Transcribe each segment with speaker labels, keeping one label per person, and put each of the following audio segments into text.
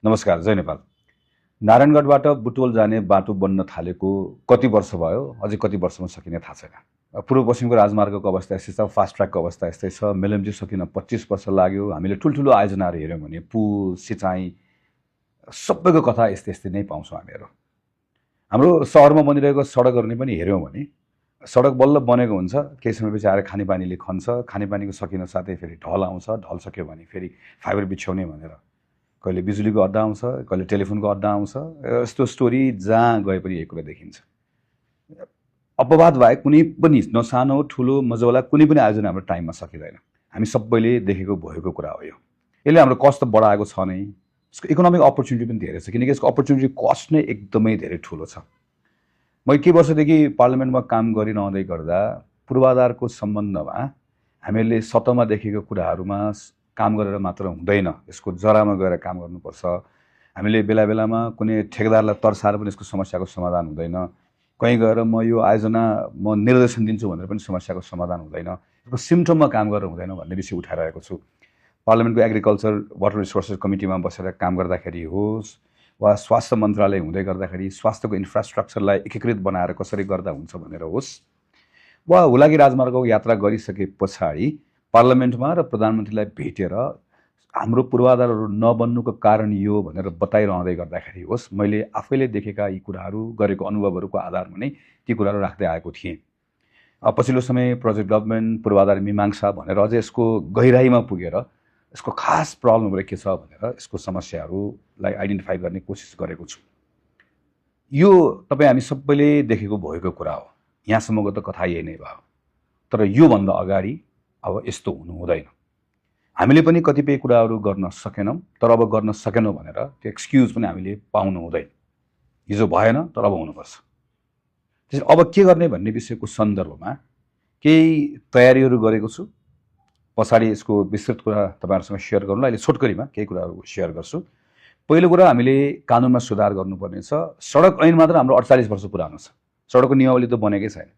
Speaker 1: नमस्कार, जय नेपाल। नारायणगढबाट बुटवल जाने बाटो बन्न थालेको कति वर्ष भयो, अझै कति वर्षमा सकिने थाहा छैन। पूर्व पश्चिमको राजमार्गको अवस्था यस्तै छ, फास्ट ट्र्याकको अवस्था यस्तै छ। मेलम्ची सकिन 25 वर्ष लाग्यो। हामीले ठुल्ठुलो आयोजनाहरू हेऱ्यौँ भने पुल, सिँचाइ सबैको कथा यस्तै यस्तै नै पाउँछौँ हामीहरू। हाम्रो सहरमा बनिरहेको सडकहरू पनि हेऱ्यौँ भने सडक बल्ल बनेको हुन्छ, केही समयपछि आएर खानेपानीले खन्छ, खानेपानीको सकिन साथै फेरि ढल आउँछ, ढल सक्यो भने फेरि फाइबर बिछ्याउने भनेर कहिले बिजुलीको अड्डा आउँछ, कहिले टेलिफोनको अड्डा आउँछ। यस्तो स्टोरी जहाँ गए पनि यही कुरा देखिन्छ। अपवाद बाहेक कुनै पनि नसानो ठुलो मजवाला कुनै पनि आयोजना हाम्रो टाइममा सकिँदैन। हामी सबैले देखेको भएको कुरा हो यो। यसले हाम्रो कस्ट त बढाएको छ नै, यसको इकोनोमिक अपर्च्युनिटी पनि धेरै छ, किनकि यसको अपर्च्युनिटी कस्ट नै एकदमै धेरै ठुलो छ। मैले केही वर्षदेखि पार्लियामेन्टमा काम गरिरहँदै गर्दा पूर्वाधारको सम्बन्धमा हामीले सतहमा देखेको कुराहरूमा काम गरेर मात्र हुँदैन, यसको जरामा गएर काम गर्नुपर्छ। हामीले बेला बेलामा कुनै ठेकेदारलाई तर्साएर पनि यसको समस्याको समाधान हुँदैन। कहीँ गएर म यो आयोजना म निर्देशन दिन्छु भनेर पनि समस्याको समाधान हुँदैन। यसको सिम्टममा काम गरेर हुँदैन भन्ने विषय उठाइरहेको छु। पार्लियामेन्टको एग्रिकल्चर वाटर रिसोर्सेस कमिटीमा बसेर काम गर्दाखेरि होस् वा स्वास्थ्य मन्त्रालय हुँदै गर्दाखेरि स्वास्थ्यको इन्फ्रास्ट्रक्चरलाई एकीकृत बनाएर कसरी गर्दा हुन्छ भनेर होस्, वा हुलाकी राजमार्गको यात्रा गरिसके पछाडि पार्लियामेन्टमा र प्रधानमन्त्रीलाई भेटेर हाम्रो पूर्वाधारहरू नबन्नुको कारण यो भनेर बताइरहँदै गर्दाखेरि होस्, मैले आफैले देखेका यी कुराहरू, गरेको अनुभवहरूको आधारमा नै ती कुराहरू राख्दै आएको थिएँ। पछिल्लो समय प्रोजेक्ट गभर्नमेन्ट, पूर्वाधार मीमांसा भनेर अझै यसको गहिराइमा पुगेर यसको खास प्रब्लमहरू के छ भनेर यसको समस्याहरूलाई आइडेन्टिफाई गर्ने कोसिस गरेको छु। यो तपाईँ हामी सबैले देखेको भएको कुरा हो। यहाँसम्मको त कथा यही नै भयो। तर योभन्दा अगाडि अब यस्तो हुनु हुँदैन। हामीले पनि कतिपय कुराहरू गर्न सकेनौँ, तर अब गर्न सकेनौँ भनेर त्यो एक्सक्युज पनि हामीले पाउनु हुँदैन। हिजो भएन, तर अब हुनुपर्छ। त्यसैले अब के गर्ने भन्ने विषयको सन्दर्भमा केही तयारीहरू गरेको छु। पछाडि यसको विस्तृत कुरा तपाईँहरूसँग सेयर गर्नुलाई अहिले छोटकरीमा केही कुराहरू सेयर गर्छु। पहिलो कुरा, हामीले कानुनमा सुधार गर्नुपर्ने छ। सडक ऐन मात्र हाम्रो 48 वर्ष पुरानो छ। सडकको नियमावली त बनेकै छैन।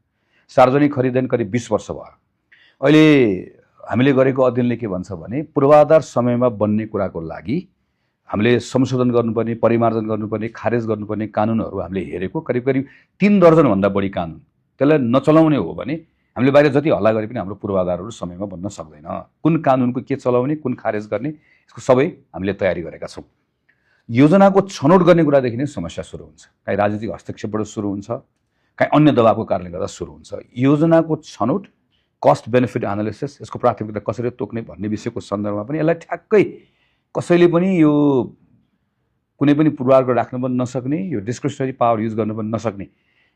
Speaker 1: सार्वजनिक खरिद ऐन करिब 20 वर्ष भयो। अहिले हामीले गरेको अध्ययनले के भन्छ भने पूर्वाधार समयमा बन्ने कुराको लागि हामीले संशोधन गर्नुपर्ने, परिमार्जन गर्नुपर्ने, खारेज गर्नुपर्ने कानुनहरू हामीले हेरेको करिब 3 दर्जनभन्दा बढी कानुन। त्यसलाई नचलाउने हो भने हामीले बाहिर जति हल्ला गरे पनि हाम्रो पूर्वाधारहरू समयमा बन्न सक्दैन। कुन कानुनको के चलाउने, कुन खारेज गर्ने, यसको सबै हामीले तयारी गरेका छौँ। योजनाको छनौट गर्ने कुरादेखि नै समस्या सुरु हुन्छ। कहीँ राजनीतिक हस्तक्षेपबाट सुरु हुन्छ, कहीँ अन्य दबावको कारणले गर्दा सुरु हुन्छ। योजनाको छनौट, कस्ट बेनिफिट एनालिसिस, यसको प्राथमिकता कसरी तोक्ने भन्ने विषयको सन्दर्भमा पनि यसलाई ठ्याक्कै कसैले पनि यो कुनै पनि पूर्वाग्रह राख्न पनि नसक्ने, यो डिस्क्रिसनरी पावर युज गर्न पनि नसक्ने,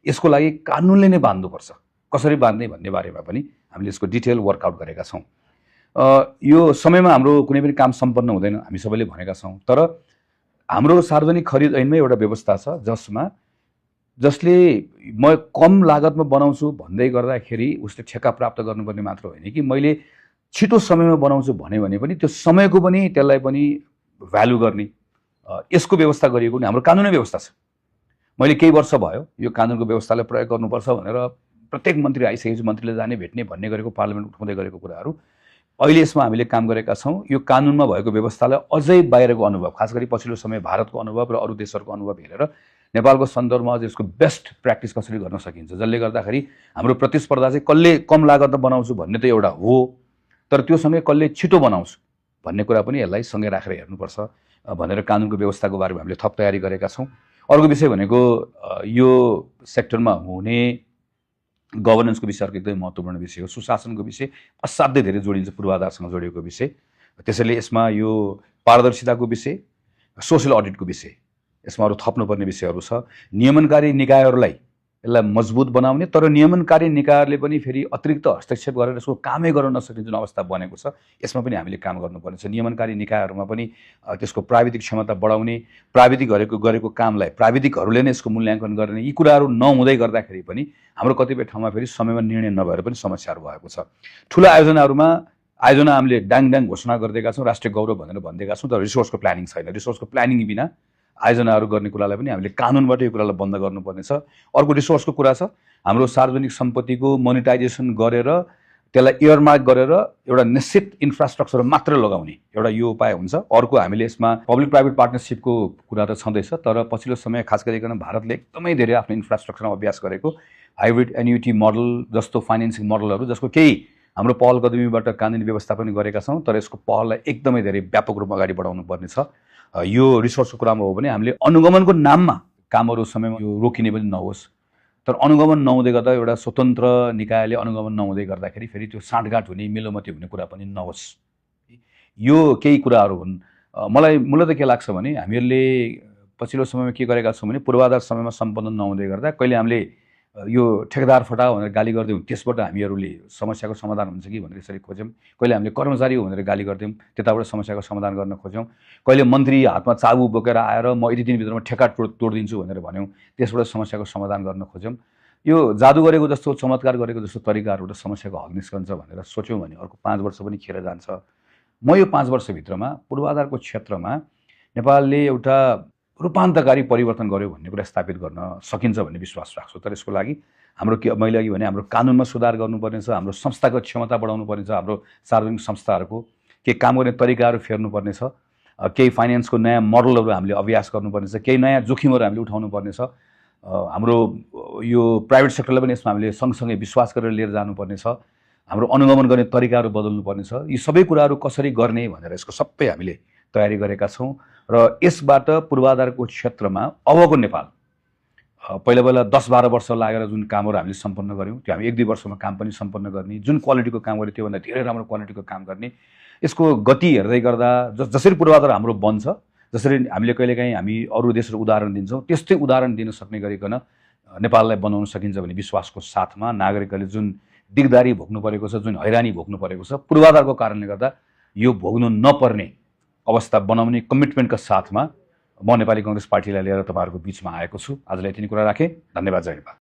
Speaker 1: यसको लागि कानुनले नै बाँध्नुपर्छ। कसरी बाँध्ने भन्ने बारेमा पनि हामीले यसको डिटेल वर्कआउट गरेका छौँ। यो समयमा हाम्रो कुनै पनि काम सम्पन्न हुँदैन, हामी सबैले भनेका छौँ। तर हाम्रो सार्वजनिक खरिद ऐनमै एउटा व्यवस्था छ जसले म कम लागतमा बनाउँछु भन्दै गर्दाखेरि उसले ठेक्का प्राप्त गर्नुपर्ने मात्र होइन कि मैले छिटो समयमा बनाउँछु भने पनि त्यो समयको पनि त्यसलाई पनि भ्यालु गर्ने यसको व्यवस्था गरिएको नि हाम्रो कानुनी व्यवस्था छ। मैले केही वर्ष भयो यो कानुनको व्यवस्थालाई प्रयोग गर्नुपर्छ भनेर प्रत्येक मन्त्री आइसकेपछि मन्त्रीले जाने भेट्ने भन्ने गरेको पार्लियामेन्ट उठाउँदै गरेको कुराहरू अहिले यसमा हामीले काम गरेका छौँ। यो कानुनमा भएको व्यवस्थालाई अझै बाहिरको अनुभव, खास गरी पछिल्लो समय भारतको अनुभव र अरू देशहरूको अनुभव हेरेर नेपालको सन्दर्भमा अझ यसको बेस्ट प्र्याक्टिस कसरी गर्न सकिन्छ, जसले गर्दाखेरि हाम्रो प्रतिस्पर्धा चाहिँ कसले कम लागतमा बनाउँछु भन्ने त एउटा हो, तर त्यो सँगै कसले छिटो बनाउँछु भन्ने कुरा पनि यसलाई सँगै राखेर हेर्नुपर्छ भनेर कानुनको व्यवस्थाको बारेमा हामीले थप तयारी गरेका छौँ। अर्को विषय भनेको यो सेक्टरमा हुने गभर्नेन्सको विषय अर्को एकदमै महत्त्वपूर्ण विषय हो। सुशासनको विषय असाध्यै धेरै जोडिन्छ पूर्वाधारसँग जोडिएको विषय। त्यसैले यसमा यो पारदर्शिताको विषय, सोसल अडिटको विषय, यसमा अरू थप्नुपर्ने विषयहरू छ। नियमनकारी निकायहरूलाई यसलाई मजबुत बनाउने, तर नियमनकारी निकायहरूले पनि फेरि अतिरिक्त हस्तक्षेप गरेर यसको कामै गर्न नसक्ने जुन अवस्था बनेको छ यसमा पनि हामीले काम गर्नुपर्ने छ। नियमनकारी निकायहरूमा पनि त्यसको प्राविधिक क्षमता बढाउने, प्राविधिक गरेको कामलाई प्राविधिकहरूले नै यसको मूल्याङ्कन गर्ने, यी कुराहरू नहुँदै गर्दाखेरि पनि हाम्रो कतिपय ठाउँमा फेरि समयमा निर्णय नभएर पनि समस्याहरू भएको छ। ठुला आयोजनाहरूमा हामीले डाङ घोषणा गरिदिएका छौँ, राष्ट्रिय गौरव भनेर भनिदिएका छौँ, तर रिसोर्सको प्लानिङ छैन। रिसोर्सको प्लानिङ बिना आयोजनाहरू गर्ने कुरालाई पनि हामीले कानुनबाट यो कुरालाई बन्द गर्नुपर्ने छ। अर्को रिसोर्सको कुरा छ, हाम्रो सार्वजनिक सम्पत्तिको मोनिटाइजेसन गरेर त्यसलाई इयरमार्क गरेर एउटा निश्चित इन्फ्रास्ट्रक्चर मात्र लगाउने एउटा यो उपाय हुन्छ। अर्को हामीले यसमा पब्लिक प्राइभेट पार्टनरसिपको कुरा त छँदैछ, तर पछिल्लो समय खास गरिकन भारतले एकदमै धेरै आफ्नो इन्फ्रास्ट्रक्चरमा अभ्यास गरेको हाइब्रिड एन्युटी मोडल जस्तो फाइनेन्सिङ मोडलहरू, जसको केही हाम्रो पहल कदमीबाट कानुनी व्यवस्था पनि गरेका छौँ, तर यसको पहललाई एकदमै धेरै व्यापक रूपमा अगाडि बढाउनु पर्ने छ। यो रिसोर्सको कुरामा हो भने हामीले अनुगमनको नाममा कामहरू समयमा यो रोकिने पनि नहोस्, तर अनुगमन नहुँदै गर्दा एउटा स्वतन्त्र निकायले अनुगमन नहुँदै गर्दाखेरि फेरि त्यो साँठगाँठ हुने मिलोमती हुने कुरा पनि नहोस्। यो केही कुराहरू हुन्। मलाई मूलतः के लाग्छ भने हामीहरूले पछिल्लो समयमा के गरेका छौँ भने पूर्वाधार समयमा सम्पन्न नहुँदै गर्दा कहिले हामीले यो ठेकेदार फटाओ भनेर गाली गर्दैनौँ, त्यसबाट हामीहरूले समस्याको समाधान हुन्छ कि भनेर यसरी खोज्यौँ। कहिले हामीले कर्मचारी हो भनेर गाली गर्थ्यौँ, त्यताबाट समस्याको समाधान गर्न खोज्यौँ। कहिले मन्त्री हातमा चाबु बोकेर आएर म यति दिनभित्रमा ठेका तोडिदिन्छु भनेर भन्यौँ, त्यसबाट समस्याको समाधान गर्न खोज्यौँ। यो जादु गरेको जस्तो चमत्कार गरेको जस्तो तरिकाहरूबाट समस्याको हल निस्कन्छ भनेर सोच्यौँ भने अर्को 5 वर्ष पनि खेर जान्छ। म यो 5 वर्षभित्रमा पूर्वाधारको क्षेत्रमा नेपालले एउटा रूपान्तरकारी परिवर्तन गर्यो भन्ने कुरा स्थापित गर्न सकिन्छ भन्ने विश्वास राख्छु। तर यसको लागि हाम्रो के मैले अघि भने हाम्रो कानुनमा सुधार गर्नुपर्ने छ, हाम्रो संस्थाको क्षमता बढाउनु पर्ने छ, हाम्रो सार्वजनिक संस्थाहरूको केही काम गर्ने तरिकाहरू फेर्नुपर्ने छ, केही फाइनेन्सको नयाँ मोडलहरू हामीले अभ्यास गर्नुपर्ने छ, केही नयाँ जोखिमहरू हामीले उठाउनु पर्ने छ। हाम्रो यो प्राइभेट सेक्टरलाई पनि यसमा हामीले सँगसँगै विश्वास गरेर लिएर जानुपर्ने छ। हाम्रो अनुगमन गर्ने तरिकाहरू बदल्नुपर्ने छ। यी सबै कुराहरू कसरी गर्ने भनेर यसको सबै हामीले तयारी गरेका छौँ र यसबाट पूर्वाधारको क्षेत्रमा अबको नेपाल पहिला 10-12 वर्ष लागेर जुन कामहरू हामीले सम्पन्न गऱ्यौँ त्यो हामी 1-2 वर्षमा काम पनि सम्पन्न गर्ने, जुन क्वालिटीको काम गऱ्यो त्योभन्दा धेरै राम्रो क्वालिटीको काम गर्ने। यसको गति हेर्दै गर्दा जसरी पूर्वाधार हाम्रो बन्छ, जसरी हामीले कहिलेकाहीँ हामी अरू देशहरू उदाहरण दिन्छौँ, त्यस्तै उदाहरण दिन सक्ने गरिकन नेपाललाई बनाउन सकिन्छ भन्ने विश्वासको साथमा नागरिकहरूले जुन दिगदारी भोग्नु परेको छ, जुन हैरानी भोग्नु परेको छ, पूर्वाधारको कारणले गर्दा यो भोग्नु नपर्ने अवस्था बनाउने कमिटमेन्टका साथमा म नेपाली कांग्रेस पार्टीलाई लिएर तपाईँहरूको बीचमा आएको छु। आजलाई यति नै कुरा राखेँ। धन्यवाद। जय नेपाल।